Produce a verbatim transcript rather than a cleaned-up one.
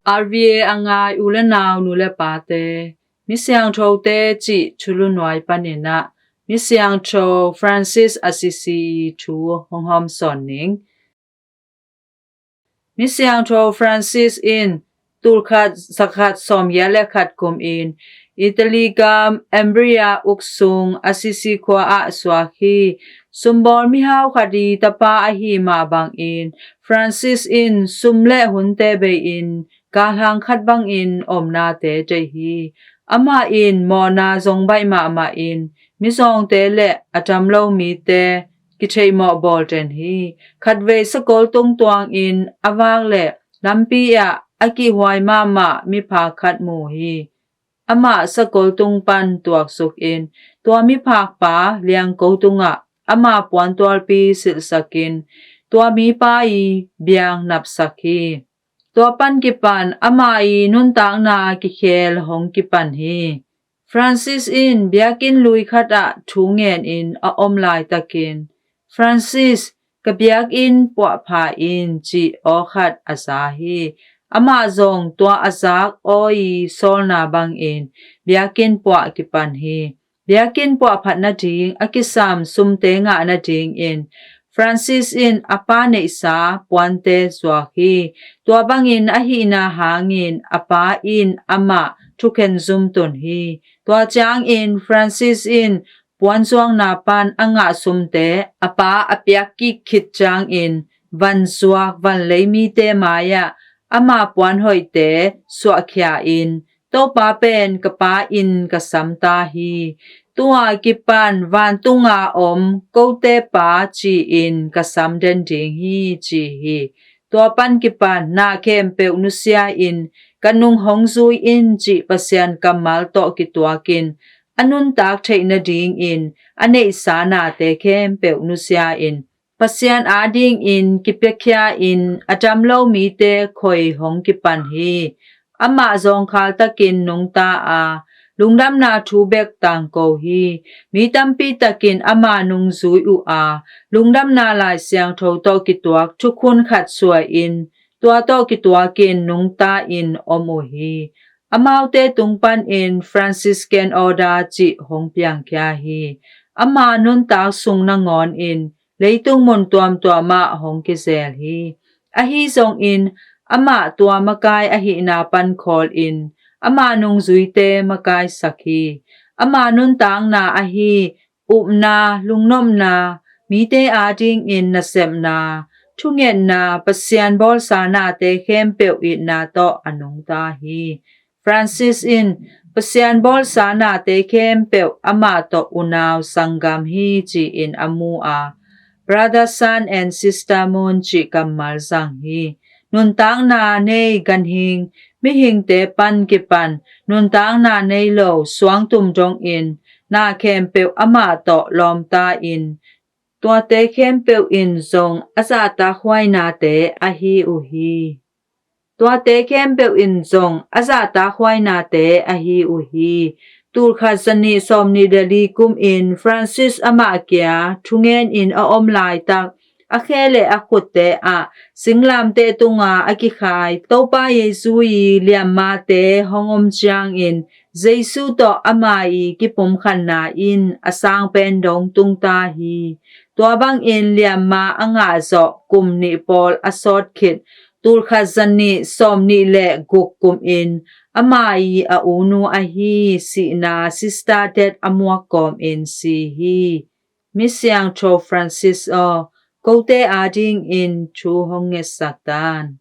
R V A a ngai u le nau, nu le pate, mi siangthote cih thulu nuai panin ah mi siangtho Francis Assisi thu hong hawmsawn ning. Mi siangtho Francis in tulkhat zakhat sawmgiat le khat kum in Italy gam Umbria uk sung Assisi khua ah suak hi. Sumbawl mihau khat i tapa ahi mah bangin Francis in sum le hunte bei in galhang khat bangin omnate tei hi. Amah in mawhna zong baih mahmah in mizawngte le a damlo mite kitheihmawh bawl den hi. Khatvei sakol tung tuangin a vak le lampi ah a kihhuai mahmah miphak khat mu hi. Amah sakol tung pan tuaksuk in tua miphakpa liangko tungah ama puantualpi silhsakin tua mipa i biang napsak hi. Tua pan kipan ama i nuntakna kikhel hong kipan hi. Francis in biakinn lui khat ah thu ngen in a om laitakin, "Francis, ka biakinn puahpha in," cih aw khat a za hi. Amah zong tua a zak aw i sawlna bangin biakinn puah kipan hi. Biakinn puahphat nading a kisam sumte ngah nadingin Francis in a pa neihsa puante zuak hi. Tua bangin ahihna hangin a pa in amah thukhen zum tun hi. Tua ciangin Francis in puanzuakna pan a ngah sumte a pa a piak kik khit ciangin vanzuak vanlei mite mai-ah ama puanhoihte suahkhia in, "Topa pen ka pa in ka sam ta hi. Tua kipan vantunga om kote pa ci-in ka sam den ding hi," ci hi. Tua pan kipan na khempeuh nusia in, "Ka nung hong zui in," cih Pasian kammal tawh kituakin a nuntak theih nadingin a neihsa nate khempeuh nusia in Pasian adingin kipiakhia in a damlo mite khoi hong kipan hi. Amah zawngkhal takin nungta a, lungdamna thu bek tangko hi. Mi tampi takin ama nungzui uh a, lungdamna Lai Siangtho tawh kituak thukhun khat suai in tua tawh kituakin nungta in om uh hi. Amaute tung panin Franciscan Order cih hong piangkhia hi. Ama nuntak sung nangawn in leitung mun tuamtuam ah hong kizel hi. Ahi zongin amah tua makai ahihna pan khawl in ama nungzuite makaisak hi. Ama nuntakna ahi upna, lungnopna, mite adingin nasepna, thungetna, Pasian bawlsa nate khempeuh itna tawh a nungta hi. Francis in Pasian bawlsa nate khempeuh amah tawh unau sanggam hi ci-in a mu a, Brother, Son and Sister Moon cih kammal zang hi. Nuntakna nei ganhing mihingte pan kipan nuntakna nei lo suangtum dongin na khempeuh amah tawh lawmta in, tuate khempeuh in zong a zahtakhuai nate ahi uh hi. Tuate khempeuh in zong a zahtakhuai nate ahi uh hi. Tulkhat zanih sawmnih le li kum in Francis amah kia thungen in a om laitak, a khe le a khutte ah singlamteh tunga a kikhai Topa Jesu i liammate hong om ciangin Jesu tawh ama i kipumkhatna in a sangpen dong tungta hi. Tua bangin liamma a ngah zawh kum nih pawl a sawt khit tulkhat zanih sawmnih le guk kum in ama i a unu ahi sihna Sister Death a muak kawmin si hi. Mi Siangtho Francis aw, kote adingin thu hong ngetsak tan.